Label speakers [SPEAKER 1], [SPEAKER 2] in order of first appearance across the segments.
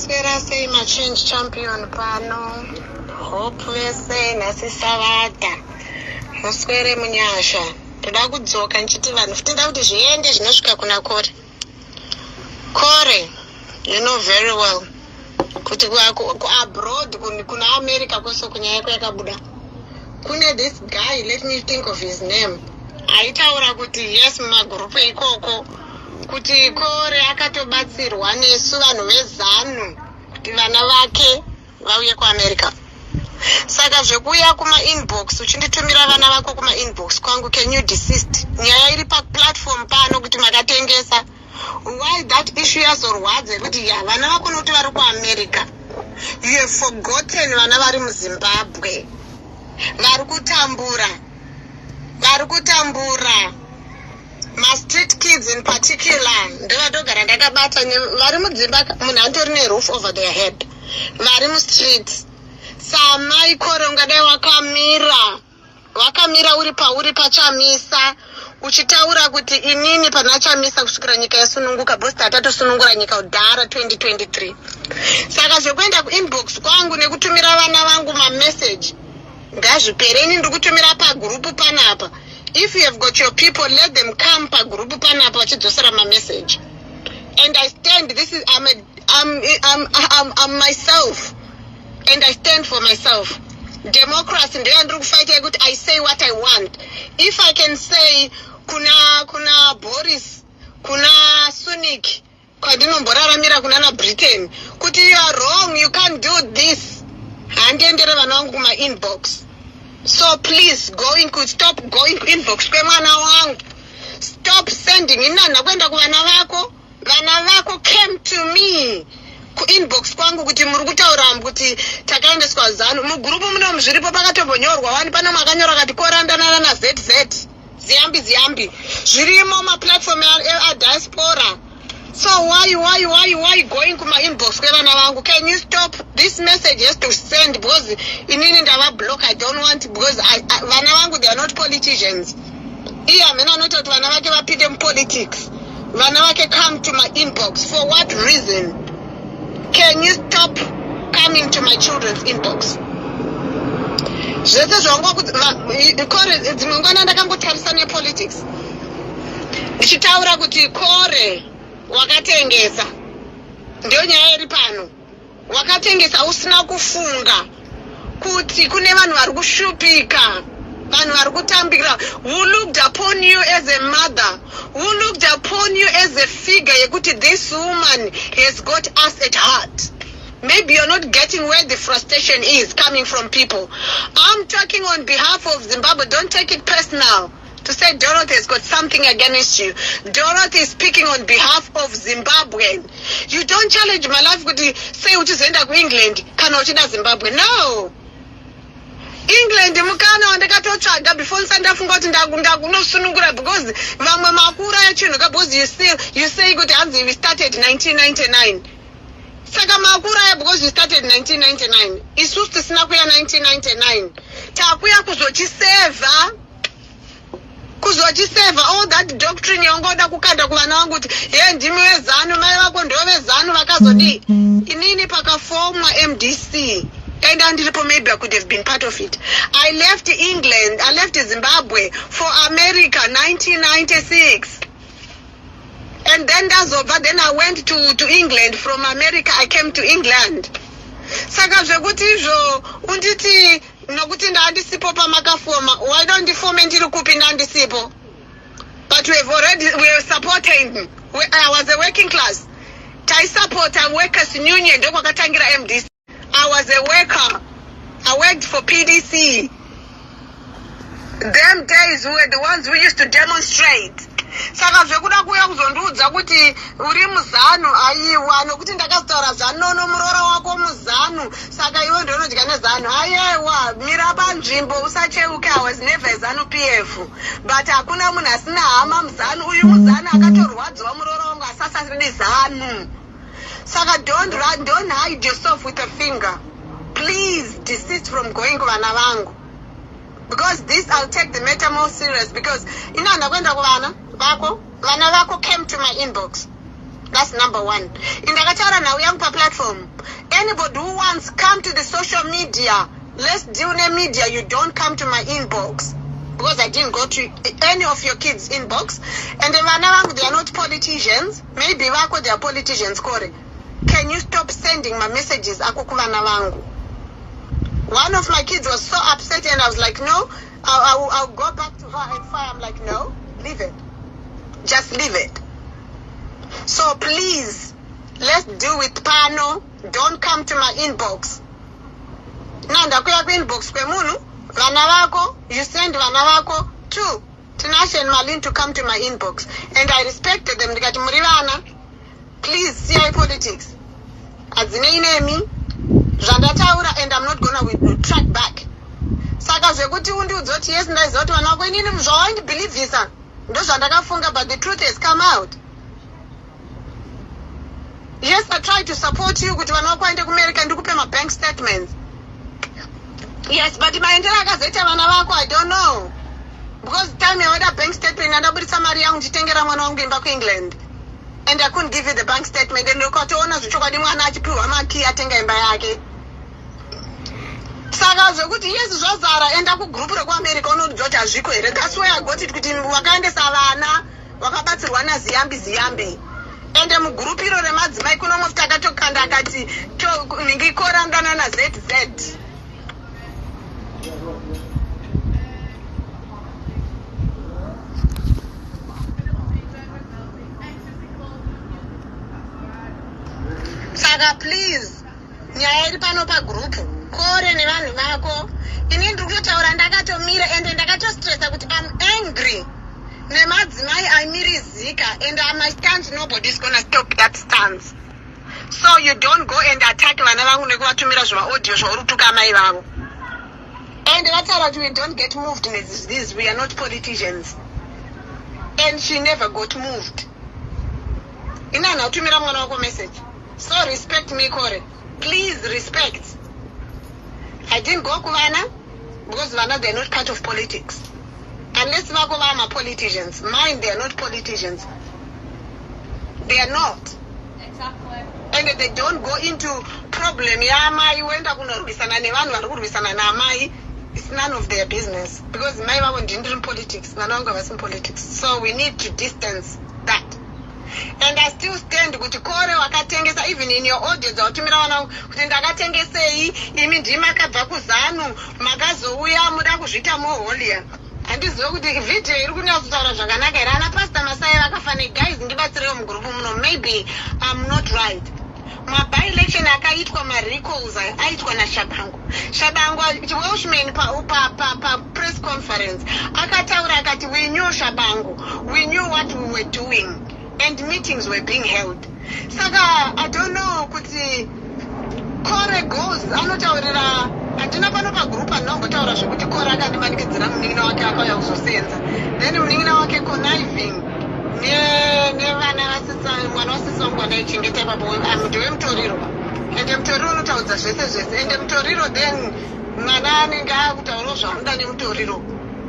[SPEAKER 1] Maswera sei machange champion pano? Hope vese nhasi Savata. Muswere munyasha. Ndoda kudzoka ndichiti vanhu futi nda kuti zviende zvinosvika kuna Kore. Kore, you know very well kuti kuabroad, kuna America kwese, kunyaya yako yakabuda, kune this guy, let me think of his name, aitaura kuti yes, mumagurupu ikoko, kuti Kore akatobatsirwa nesu vanhu veZANU kuti vana vake vauye kuAmerica. Saka zvekuuya kumainbox uchinditumira vana vako kumainbox kwangu, can you desist? Nyaya iri paplatform pano kuti makatengesa. Why that issue yazorwadza yekuti ya vana vako nokuti vari kuAmerica? You have forgotten vana vari muZimbabwe vari kutambura, vari kutambura, mastreet kids in particular. Ndovatogara ndakabata vari mudzimba, munhu antori neroof over their head, vari mustreet. Samai Kore, ungadai wakamira, wakamira uri pauri paChamisa, uchitaura kuti inini pana Chamisa kusvikira nyika yasununguka, because tatatosunungura nyika kudhara 2023. Saka zvekuenda kuinbox kwangu nekutumira vana vangu mameseji ngazvipere. Ini ndiri kutumira pagurupu panapa. If you have got your people, let them come pagurupu panapa vachidzosera mameseji. And I stand, this is I'm, a, I'm, I'm, I'm, I'm myself and I stand for myself. Democracy ndoya ndiri kufaita, yekuti I say what I want. If I can say kuna Boris, kuna Sunak, kwandinomboraramira kuna naBritain, kuti you are wrong, you can't do this, handiendere vana vangu kumainbox. So please, going ku stop going kuinbox kwemwana wangu. Stop sending. Inanha kuenda kuvana vako. Vana vako came to me kuinbox kwangu kuti muri kutaura kuti takaendeswa ZANU. Mugurupu munomu zviripo, pakatombonyorwa wani pano, makanyora kati korandanana naZZ ziyambi ziyambi. Zvirimo maplatform adiaspora. So why going kumainbox kwevana vangu? Can you stop? This message has to send because inini ndava block. I don't want, because vana vangu, they are not politicians. Iye hamene anoita kuti vana vake vapinde mupolitics. Vana vake come to my inbox for what reason? Can you stop coming to my children's inbox? Zvese zvanga Kore, dzimwe nguva ndakangotarisa nepolitics, ndichitaura kuti Kore wakatengesa. Ndiyo nyaya iri pano. Wakatengesa usina kufunga kuti kune vanhu vari kushupika, vanhu vari kutambira, who looked upon you as a mother, who looked upon you as a figure yekuti this woman has got us at heart. Maybe you're not getting where the frustration is coming from, people. I'm talking on behalf of Zimbabwe. Don't take it personal to say Dorothy has got something against you. Dorothy is speaking on behalf of Zimbabwean. You don't challenge my life kuti sei uchizoenda kuEngland kana uchida Zimbabwe. No, England mukana wandakatotsvaga before ndisati ndafunga kuti ndakunosunungura, because vamwe makura echinhu ka, because you still you say kuti hanzi we started 1999. Saka makura aya because you started 1999. Isusu tisina kuya 1999, takuya kuzochisevha, kuzochisevha all that doctrine yaungoda kukanda kuvana vangu kuti ye ndimi veZANU, mai vako ndo veZANU vakazodii. Inini pakafomwa MDC and andiripo, maybe I could have been part of it. I left England, I left Zimbabwe for America 1996, and then ndazobva, then I went to England. From America I came to England. Saka zvekuti izvo unditi nokuti ndandisipo pamakafoma, waida ndifome ndiri kupi ndandisipo? But we have already, we are supporting. I was a working class, taisupporta workers union, ndokwakatangira MDC. I was a worker. I worked for PDC. Them days we were the ones who used to demonstrate. Saka zvekuda kuuya kuzondiudza kuti uri muZANU, aiwa, nokuti ndakazotaura zanono muroora wako muZANU, saka iwe ndonodya neZANU. Aiwa, mira panzvimbo, usacheuke. I was never ZANU PF, but hakuna munhu asina hama muZANU. Uyu muZANU akatorwadziwa, muroora wangu asasadi ZANU. Saka don't hide yourself with a finger. Please desist from going kuvana vangu, because this, I'll take the matter more serious, because ina ndakuenda kuvana vako. Vana vako came to my inbox. That's number one. Indakataura nhau yangu paplatform. Anybody who wants, come to the social media. Let's deal nemedia. You don't come to my inbox, because I didn't go to any of your kids' inbox. And vana vangu, they are not politicians. Maybe vako, they are politicians. Kore, can you stop sending my messages ako kuvana vangu? One of my kids was so upset, and I was like, "No, I'll go back to her and fire." I'm like, "No, leave it. Just leave it." So please, let's do with pano. Don't come to my inbox. Na ndakuya kuinbox kwemunhu, vana vako, you send vana vako two, Tinashe and Malin, to come to my inbox, and I respected them. Ndikati, "Muri vana, please siyai politics, hadzinei nemi." Zvandataura, and I'm not gonna track back. Saka zvekuti undiudza kuti yes, ndaiziva kuti vana vako, inini zvawaindibhilivhisa ndozvandakafunga, but the truth has come out. Yes, I tried to support you kuti vana vako vaende kuAmerica, ndikupe mabank statements, yes, but maendero akazoita vana vako, I don't know, because time yawada bank statement, andabudisa mari yangu ndichitengera mwana wangu imba kuEngland, and I couldn't give you the bank statement, and ukatoona zvechokwadi mwana achipiwa makey atenga imba yake. Saka zvekuti yes, zvazara, enda kugrupu rekuAmerica unoudza kuti hazviko here. That's where I got it, kuti wakaendesa vana wakabatsirwa naZiyambi Ziyambi. Ende mugurupu iro remadzimai kunomwe futi akatokanda akati ningikorangana naZZ. Saka please, nyaya iri pano pagurupu, Kore nevanhu vako, ini ndiri kutotaura ndakatomira, ende ndakatostressa kuti I'm angry nemadzimai aimirizika, and my stance, nobody is gonna stop that stance. So you don't go and attack vana vangu nekuvatumira zvimaaudio zvauri kutuka amai vavo. And vataura kuti we don't get moved this, we are not politicians, and she never got moved. Ini hanhu akutumira mwana wako message. So respect me, Kore, please respect. I didn't go kuvana because vana, they're not part of politics, unless vako vama politicians. Mine, they are not politicians. They are not. And they don't go into problem yaamai, woenda kunorwisana nevanhu vari kurwisana naamai. It's none of their business, because mai vavo, ndini ndiri mupolitics, vana vangu havasi mupolitics. So we need to distance that. And I still stand kuti Kore wakatengesa. Even in your audio dzautumira vana vangu kuti ndakatengesei, imi ndimi makabva kuZANU, makazouya muda kuzviita muholia. Handizive kuti vhidhiyo iri kunyatsotaura zvakanaka here. Ana Pastor Masai vakafanei. Guys, ndibatsirewo mugurupu muno, maybe I'm not right. Maby-election akaitwa, marecalls aitwa naShabangu. Shabangu, Welshman papress conference akataura akati, "We knew Shabangu, we knew what we were doing," and meetings were being held. Saka I don't know kuti Kore goes anotaurira. Handina pano pagrupu, handinambotaura zvekuti Kore akandimanikidzira munin'ina wake akauya kuzosenza, then munin'ina wake conniving nevana vasisa, mwana wasisi wangu andaichengeta ipapo, ndewemutoriro, ende mutoriro unotaudza zvese zvese, ende mutoriro, then mwana anenge akutaurawo zvaanoda nemutoriro.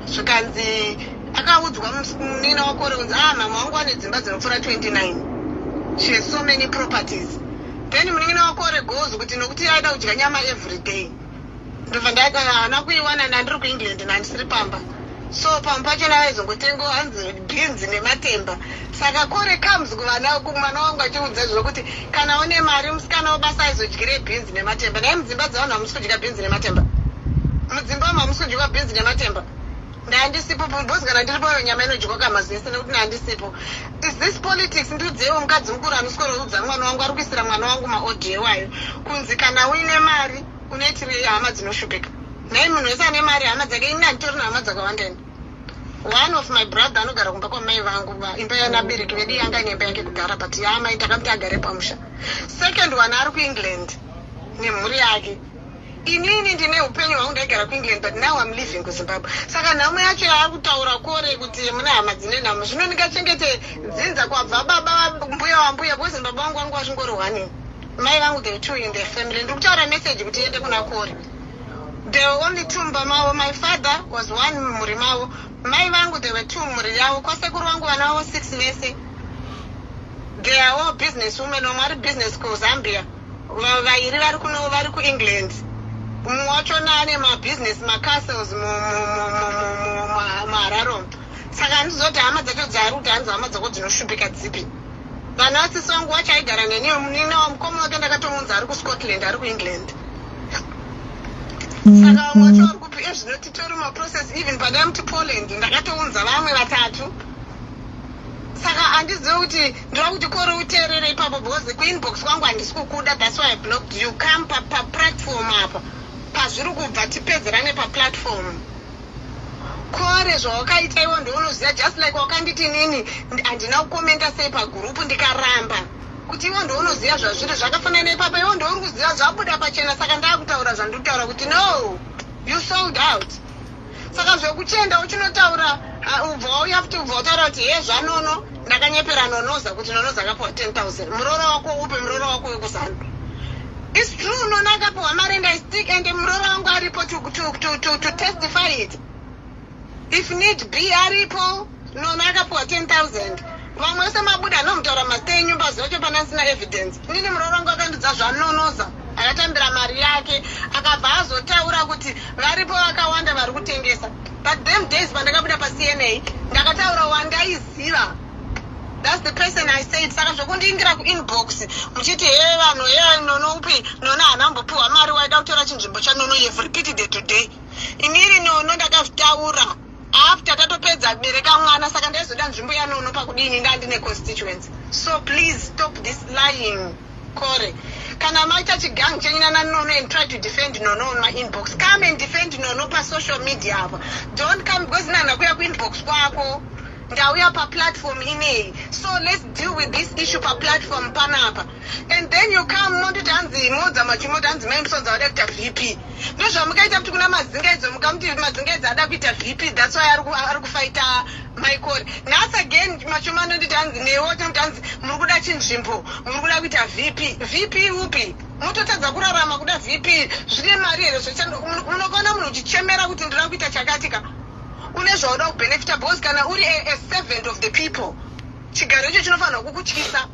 [SPEAKER 1] Zvikanzi akaudzwa munin'ina waKore kunzi, "Ah, mama wangu ane dzimba dzinopfuura 29. She has so many properties." Then munin'ina waKore goes kuti nokuti aida kudya nyama every day, ndobva ndaita haana kuiwana. Ndandiri kuEngland, nandisiri pamba, so pamwe pachona vaizongotengawo hanzi bhinzi nematemba. Saka Kore comes kuvana, kumwana wangu, achiudza zvokuti kana une mari, musikana webasa aizodyire bhinzi nematemba. Dai mudzimba dzavanhu hamusi kudya bhinzi nematemba, mudzimba umu hamusi kudyiwa bhinzi nematemba. Ndandisipo, because kana ndiripo nyama inodyiwa kamazese, nekuti ndandisipo. Is this politics? Ndiudzewo mukadzi mukuru anoswera mwana wangu, ari kuisira mwana wangu maaudio iwayo kunzi kana uine mari unoitirei hama dzinoshupika. Nhai, munhu wese ane mari hama dzake. Ini handitori nehama dzakawanda. Ini one of my brother anogara kumba kwamai vangu, imba yanabereki vedu, yanga ine imba yake kudhara, but yaamai takamuti agare pamusha. Second one ari kuEngland nemhuri yake. Inini ndine upenyu hwangu, ndaigara kuEngland, but now I'm living kuZimbabwe. Saka nhamo yacho yaari kutaura Kore kuti mune hama dzine nhamo, zvino ndingachengete dzinza kwabva baba, mbuya wambuya, because baba vangu vangu vachingori one, mai vangu, the two in the family. Ndiri kutaura message kuti iende kuna Kore. There were only two mumba mavo. My father was one mumhuri mavo, mai vangu, there were two mumhuri yavo, kwasekuru vangu vana vavo six vese. They are all business women. Vamwe vari business kuZambia, vairi vari kuno, vari kuEngland. Mumwe wachona ane mabusiness, macastles muHarare. Saka handizoti hama dzacho dzaari kuti hanzi hama dzako dzinoshupika dzipi. Vana vasisi vangu wacho aigara neniyo, munina wamukoma wake ndakatomunza ari kuScotland, ari kuEngland. Saka vamwe vacho vari kupi? Ezvino titori maprocess. Even pandamuti Poland, ndakatounza vamwe vatatu. Saka handizivi kuti ndoda kuti kori uteerere ipapo, because kuinbox kwangu handisi kukuda. That's why I blocked you. Come paplatform apa pazviri kubva, tipedzerane paplatform. Kore, zvawakaita iwo ndounoziva. Just like wakanditi nini handina kukomenta sei pagurupu, ndikaramba kuti iwo ndounoziva zvazviri. Zvakafanana ipapo, iwo ndouri kuziva, zvabuda pachena. Saka ndaakutaura zvandiri kutaura kuti no, you sold out. Saka zvekuchenda uchinotaura, ubva wauya futi, ubva wataura kuti he, zvanono ndakanyepera Nonoza kuti Nonoza akapiwa 10 000. Muroora wako upe? Muroora wako wekuzanu. It's true, Nono akapiwa mari and I stick, and muroora wangu aripo to testify it if need be. Aripo, Nono akapiwa 10 000. Vamwe vese mabuda anomutaura mazita enyu pazuva cho pana asina evidence. Inini muroora wangu akandidza zvanonoza akatambira mari yake, akabva azotaura kuti varipo vakawanda vari kutengesa. But them days pandakabuda paCNA, ndakataura wandaiziva. That's the person I said. Saka zvokundiingira kuinbox muchiti he vanhu, he Nono upi? Nono haana kumbopiwa mari. Waida kutora chinzvimbo chaNono. You've repeated it today. Inini Nono ndakazvitaura after tatopedza kubereka mwana. Saka ndaizoda nzvimbo yaNono pakudini? Ndandine constituency. So please stop this lying, Kore. Kana maita chigang chenyu nana Nono and try to defend Nono on my inbox, come and defend Nono pasocial media apa. Don't come, because nana kuya kuinbox kwako, ndauya paplatform ineyi. So let's deal with this issue paplatform panapa. And then you come monditi hanzi modza machimoti hanzi mai Musonza vada kuita VP. Ndozvamukaita kuti kuna Mazingaidzo, mukamuti Mazingaidzo ada kuita VP. That's why ari kufaita Maikori nhasi. Again Machoma anonditi hanzi newo tinokuti hanzi muri kuda chinzvimbo, muri kuda kuita VP. VP upi? Mototadza kurarama kuda VP. Zvine mari here? Munokona munhu uchichemera kuti ndinoda kuita chakatika, une zvauda kubenefita, because kana uri a servant of the people, chigaro icho chinofanirwa kukutyisa,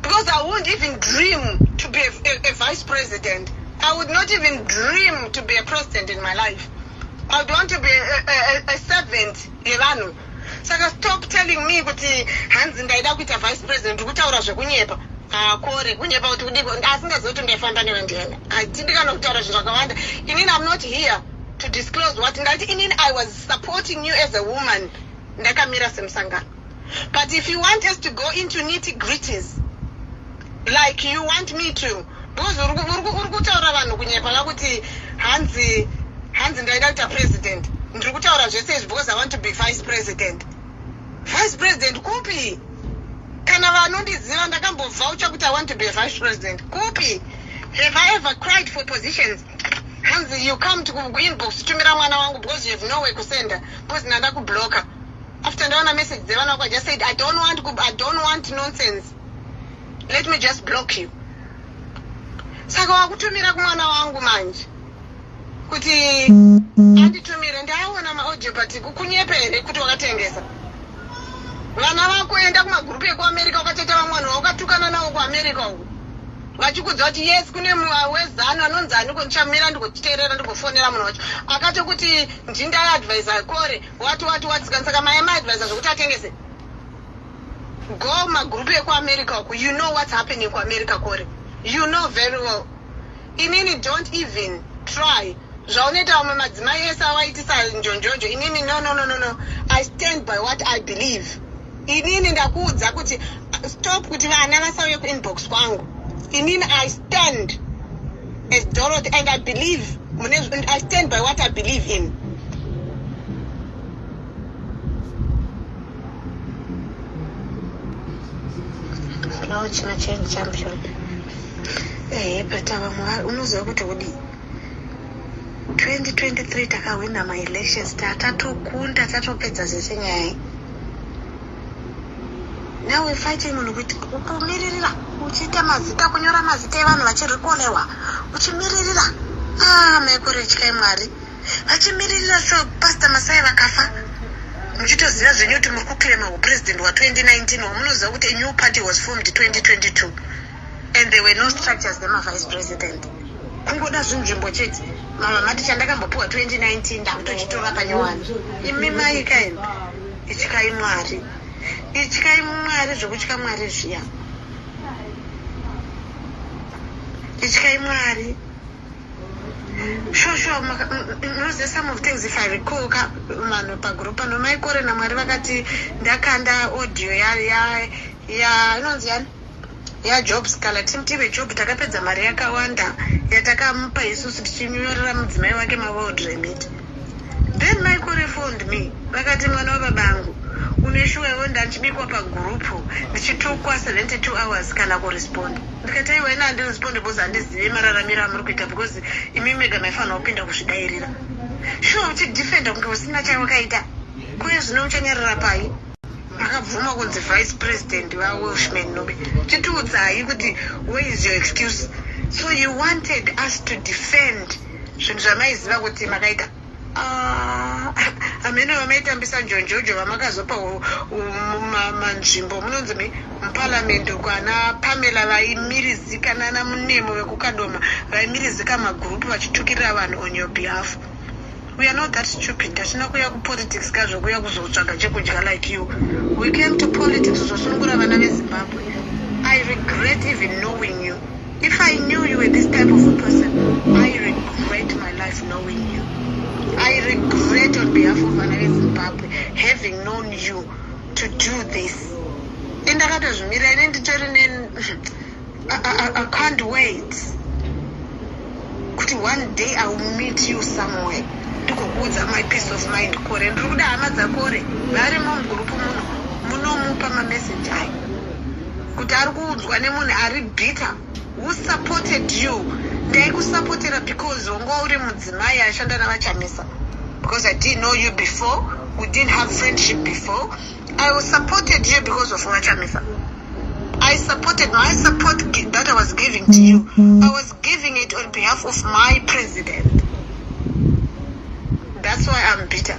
[SPEAKER 1] because I won't even dream to be a vice president. I would not even dream to be a president in my life. I would want to be a servant yevanhu. Saka stop telling me kuti hanzi ndaida kuita vice president. Kutaura zvekunyepa akore kunyepa kuti kudiko, asingazivi kuti ndaifamba newe ndiani. Hatidi kana kutaura zvinhu zvakawanda. Inini I'm not here to disclose what ndati. Inini I was supporting you as a woman, ndakamira semusangano. But if you want us to go into nitty gritties like you want me to, because uri kutaura vanhu kunyepa kakuti hanzi ndaida kuita president. Ndiri kutaura zvese izvi because I want to be vice president. Vice president kupi? Kana vanondiziva, ndakambovhaucha kuti I want to be a vice president kupi? Have I ever cried for positions? Hanzi you come to inbox, tumira mwana wangu because you have nowhere kusenda, because ndanda kubloka after ndaona message dzevana vako. I just said I don't want nonsense, let me just block you. Saka wakutumira kumwana wangu manje kuti anditumire. Ndaona maaudio, but kunyepa here kuti wakatengesa vana vako? Enda kumagurupu ekuAmerica, wakateta vamwe vanhu vaukatukana navo kuAmerica uku, vachikudza kuti yes, kune wezano anonzi ani. Ndichamira ndigochiteerera, ndigofonera munhu wacho akati kuti ndindaadvisa Kore wati wati wati. Saka mai maadvisa zvokuti atengese. Go magurupu ekuAmerica uku, you know what's happening kuAmerica. Kore, you know very well. Inini don't even try zvaunoita vamwe madzimai ese awaitisa njonjonjo. Inini no, no, no, no, no, I stand by what I believe. Inini ndakuudza kuti stop kuti vana vasauye kuinbox kwangu. Inini I stand as Dorothy and I believe I stand by what I believe in. Hello, China Change Champion. Ehe, but vamwe unoziva kuti kudii? 2023 takahwina maelections, tatokunda, tatopedza zvese nyaya. Now we fighting munhu kuti kumiririra, uchiita mazita, kunyora mazita evanhu vachirikolewa, uchimiririra. Ah, maikore, ityai Mwari. Vachimiririra. So Pastor Masai vakafa. Muchitoziva zvenyu kuti muri kuclaima upresident hwa2019, wamunoziva kuti a new party was formed 2022 and there were no structures dzemavice president. Kungoda zvinzvimbo chete. Mama mati chandakambopiwa 2019 ndakutochitora panyowani. Imi mai kaini, ityai Mwari, ityai Mwari, zvokutya Mwari zviya. Ityai Mwari. Sure, munoziva some of things, if I recall ka, vanhu pagroup pano, maikore naMwari vakati ndakanda audio ya inonzi yani, yaJob Sikhala. Timutive Job, takapedza mari yakawanda yatakamupa isusu tichinyorera mudzimai wake maWorld Remit. Then Maikore phoned me, vakati, "Mwana wababangu, une shuwa iwo ndachibikwa pagurupu ndichitukwa 72 hours kana kuresponda?" Ndikati, "Aiwa, ina handiresponde because handizivi mararamiro amuri kuita, because imi mega maifanira kupinda kuzvidairira. Shuwa uchidefenda kunge usina chawakaita. Kuye zvino uchanyarara pai? Makabvuma kunzi vice president vaWelshman Ncube. Chitiudzai kuti where is your excuse? So you wanted us to defend zvinhu zvamaiziva kuti makaita." Ah, hamene vamaitambisa njonjojo vamakazopa manzvimbo munonzi muparamende kwana Pamela, vaimirizika nana Munemo vekuKadoma, vaimirizika magurupu vachitukirira vanhu on your behalf. We are not that stupid. Hatina kuuya kupolitics kazvokuya kuzotsvaga chekudya like you. We came to politics kuzosunungura vana veZimbabwe. I regret even knowing you. If I knew you were this type of a person, I regret my life knowing you. I regret on behalf of vana veZimbabwe having known you to do this. Indakatozvimira ine nditori ne I can't wait kuti one day I will meet you somewhere, ndikokuudza my peace of mind. Kore, ndiri kuda hama dzakore varimo mugurupu muno, munomupa mameseji ayo kuti ari kuudzwa nemunhu ari bitter who supported you. Ndaikusapotera because wanga uri mudzimai aishanda navaChamisa, because I didn't know you before, we didn't have friendship before. I was supported you because of vaChamisa. I supported, my support that I was giving to you, I was giving it on behalf of my president. That's why I'm bitter.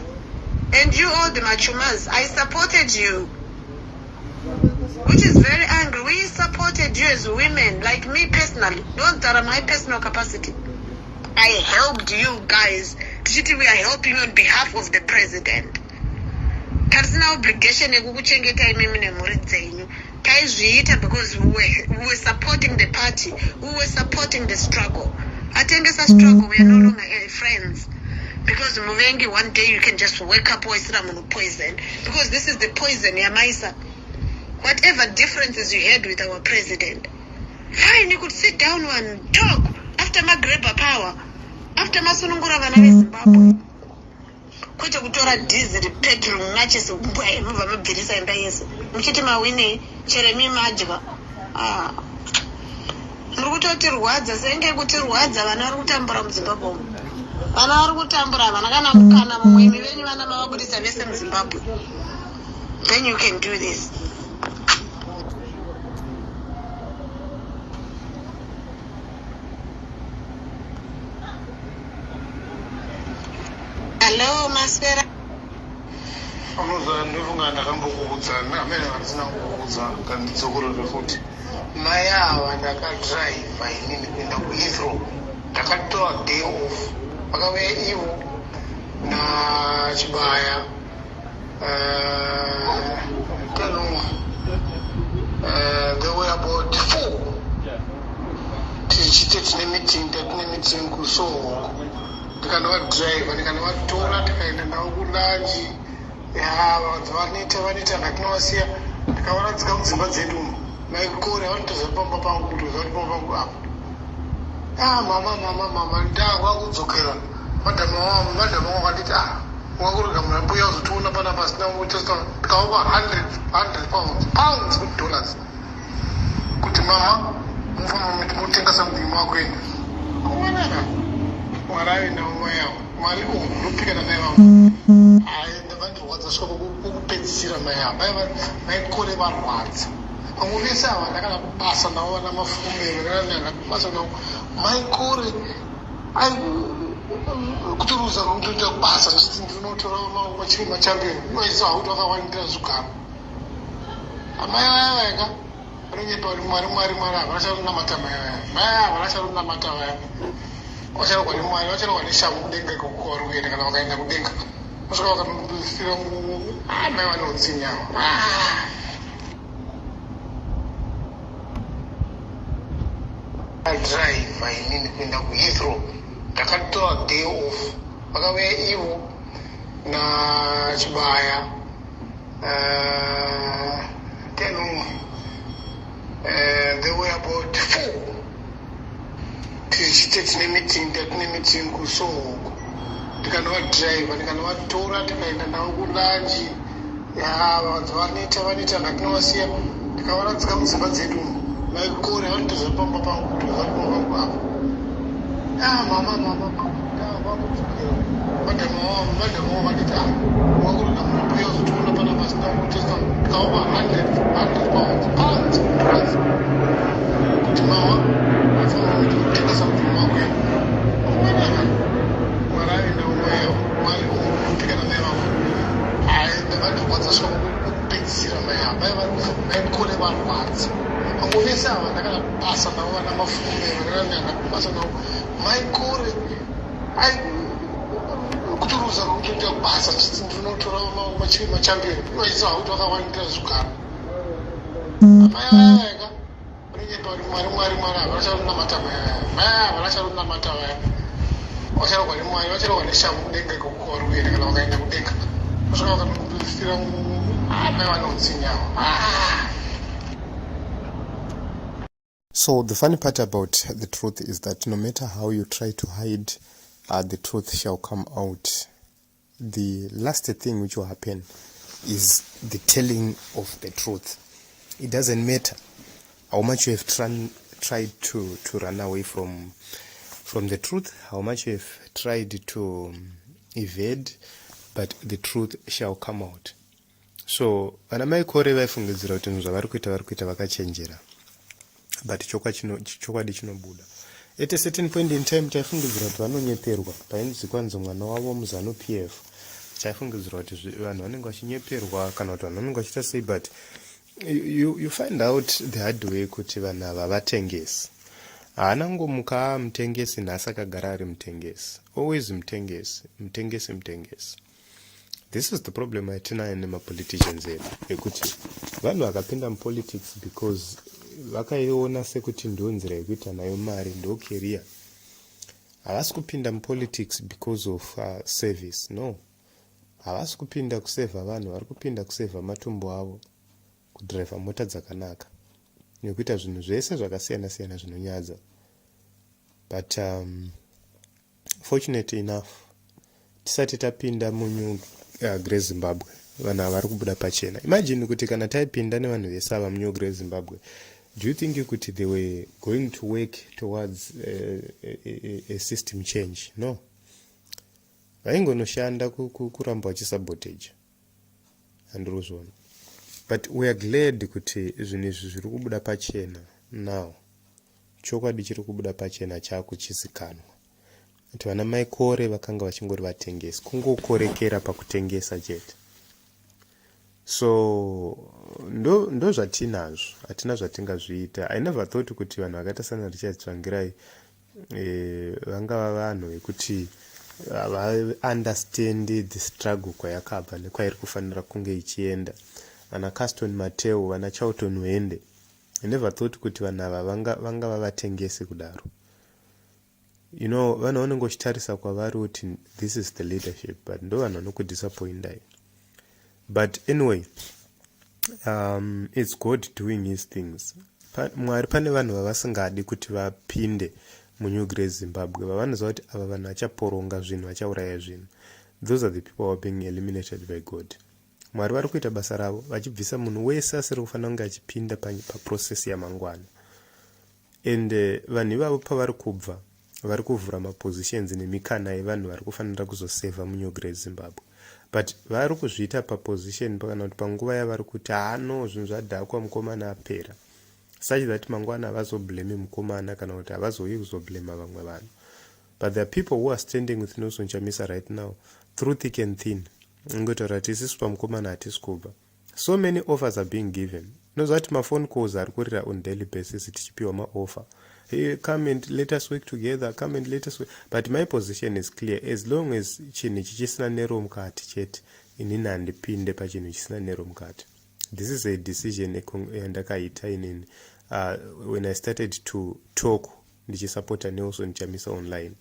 [SPEAKER 1] And you, all the machumas, I supported you, which is very angry. We supported you as women, like me personally, not that my personal capacity. I helped you guys. Tichiti we are helping on behalf of the president. Tarisina obligation yekukuchengeta imimi nemhuri dzenyu. Taizviita because we were supporting the party. We were supporting the struggle. Atengesa struggle, we are no longer friends. Because muvengi, one day you can just wake up woisira munhu poison. Because this is the poison yamaisa. Whatever differences you had with our president, fine, you could sit down and talk after magrabber power, after masunungura vana veZimbabwe, kwete kutora dhiziri, petrol, machisi, mbwe, mubva mabvirisa imba yese muchiti mawinei. Cheremi madya. Ah. Muri kutotirwadza senge kutirwadza. Vana vari kutambura muZimbabwe umu, vana vari kutambura, havana kana mukana mumwe. Imi venyu vana mavabudisa vese muZimbabwe, then you can do this. Hallo, maswera?
[SPEAKER 2] Unoziva, ndofunga ndakambokuudza, amene handisina kukuudza, kandidzokorore futi. Mai ava ndakadhiraivha inini kuenda kuHeathrow, ndakatora day off. Vakauya ivo naChibaya, tanumwe, they were about four, tichite tine meeting, tatine meeting kuSoho. Ndikanovadhiraivha, ndikanovatora, tikaenda navo kulunch. Ya, vakanzi vaneta, vaneta, ngatinovasiya. Ndikavaradzika mudzimba dzedu umu. Maikore vanotoziva pamba pangu, kutoziva kuti pamba pangu apa. Ah, mama, mama, mama, ndakwa kudzokera. Madhamu, madhamu wangu akanditi, "Ah, wakurega munhu ambuya uzotiona panapa asina." Ndikavapa 100 100 pounds, pounds with dollars, kuti mama mufamba mutenga something makuenda kumanaka. Mwari ave navo mai avo. Mwari u ndopika namai vangu. Hai, ndavandirwadza svika pokupedzisira mai avo. Mai maikore varwadza. Vamwe vese ava ndakana basa navo, vana Mafumero ndakana basa navo. Maikore ai. Kutoruza kutoita basa ndichiti ndinotora machampion ivaisa hakuti vakawandira zvigaro. Amai vaya vayaka vanonyepa kuti Mwari, Mwari, Mwari. Havana chakunamata mai vaya. Mai vaya havana chakunamata vaya. Vacharohwa neMwari, vacharohwa neshamu kudenga ikoko kwavari kuenda. Kana vakaenda kudenga, vasvika vakanofira. Mai vane utsinye ava. Driver inini kuenda kuHeathrow, ndakatora day off. Vakauya ivo naChibaya, 10 umwe. They were about four. Tichite tine meeting, tatine meeting kuSoho. Ndikanovadhiraivha, ndikanovatora, tikaenda navo kulunch. Ya, vakanzi vaneta, vaneta, ngatinovasiya. Ndikavaradzika mudzimba dzedu. Maikore vanotozva pamba pangu, kutozva pamba pangu apa. Ah, mama, mama, vakudzokera. Madhamu wavo vanditi, ah, wakuroda munobuya uzotiona panapa asina kutesa. Ndikavapa £100, pounds, pounds, kuti mama vafanira kutengesa mutumbi wako. Mwari ave navo mai avo. Mwari unotikana mai vavo. Hai, ndakandorwadza svika kupedzisira mai ava. Mai vari maikore varwadza. Vamwe vese ava ndakana basa navo, vana Mafume vakana basa navo. Maikore ai kutoruza kutoita basa ndichiti ndinotora machampion ivaisa hakuti vakawandira zvigaro. Amai vaya vayaka vanonyepa kuti Mwari, Mwari, Mwari. Havana chakunamata mai vaya. Mai vaya havana chakunamata vaya. Vacharohwa neMwari, vacharohwa neshamu kudenga ikoko kwavari kuenda. Kana vakaenda kudenga, vasvika vakanofira. Mai vane utsinye ava.
[SPEAKER 3] So the funny part about the truth is that no matter how you try to hide, the truth shall come out. The last thing which will happen is the telling of the truth. It doesn't matter how much you have tried to run away from the truth, how much you have tried to evade, but the truth shall come out. So vana mai Kore vaifungidzira kuti zvinhu zvavari kuita, vari kuita vakachenjera, but chokwadi chinobuda at a certain point in time. Taifungidzira kuti vanonyeperwa painzi kwanzi mwana wavo muZANU PF. Taifungidzira kuti vanhu vanenge vachinyeperwa kana kuti vanhu vanenge vachiita sei, but you find out the hard way kuti vanhu ava vatengesi. Haana ngomuka mutengesi nhasi, akagara ari mutengesi, always mutengesi, mutengesi, mutengesi. This is the problem yatinayo nemapoliticians edu, ekuti vanhu vakapinda mupolitics because vakaiona sekuti ndo nzira yekuita nayo mari, ndo career. Havasi kupinda mupolitics because of service, no. Havasi kupinda kusevha vanhu, vari kupinda kusevha matumbu avo, kudhiraivha mota dzakanaka nekuita zvinhu zvese zvakasiyana-siyana zvinonyadza. But fortunate enough, tisati tapinda muNew Great Zimbabwe, vanhu ava vari kubuda pachena. Imagine kuti kana taipinda nevanhu vese ava muNew Great Zimbabwe, do you think kuti they were going to work towards a system change? No, vaingonoshanda kuramba vachisabotage. Handiri kuzviona, but we are glad kuti zvinhu izvi zviri kubuda pachena now. Chokwadi chiri kubuda pachena, chaakuchizikanwa kuti vana maikore vakanga vachingori vatengesi, kungokorekera pakutengesa chete. So ndo zvatinazvo, hatina zvatingazviita. I never thought kuti vanhu vakaita sana Richard Tsvangirai vangava vanhu vekuti vaunderstand the struggle, kwayakabva nekwairi kufanira kunge ichienda. Vana Caston Matewu, vana Charlton Hwende, I never thought kuti vanhu ava vangava vatengesi kudaro. Vanhu vanenge uchitarisa kwavari kuti this is the leadership, but ndo vanhu vanokudisappointai. But anyway, it's God doing his things. Mwari pane vanhu vavasingadi kuti vapinde muNew Great Zimbabwe, vavanoziva kuti ava vanhu vachaporonga zvinhu, vachauraya zvinhu. Those are the people who are being eliminated by God. Mwari vari kuita basa ravo vachibvisa munhu wese asiri kufanira kunge achipinda paprocess yamangwana. And vanhu ivavo pavari kubva, vari kuvhura mapositions nemikana yevanhu vari kufanira kuzosevha muNew Great Zimbabwe. But vari kuzviita paposition kana kuti panguva yavari kuti hano zvinhu zvadhakwa, mukomana apera, such that mangwana havazoblame mukomana kana kuti havazouyi kuzoblama vamwe vanhu. But there are people who are standing with Nelson Chamisa right now through thick and thin. Ngotaura kuti isusu pamukomana hatisi kubva. So many offers are being given. Unoziva kuti maphone calls ari kurira on daily basis, tichipiwa maoffer, "Hey, come and let us work together, come and let us work." But my position is clear: as long as chinhu ichi chisina Nero mukati chete, inini handipinde pachinhu chisina Nero mukati. This is a decision yandakaita inini when I started to talk ndichisapota Nelson Chamisa online.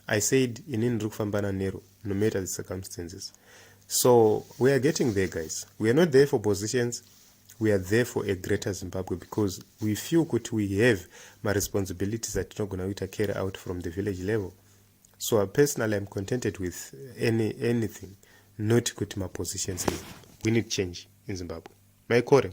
[SPEAKER 3] I said inini ndiri kufamba naNero no matter the circumstances. So we are getting there, guys. We are not there for positions. We are there for a greater Zimbabwe, because we feel kuti we have maresponsibilities atinogona kuita carry out from the village level. So personally, I'm contented with anything, not kuti mapositions. We need change in Zimbabwe. Maikore.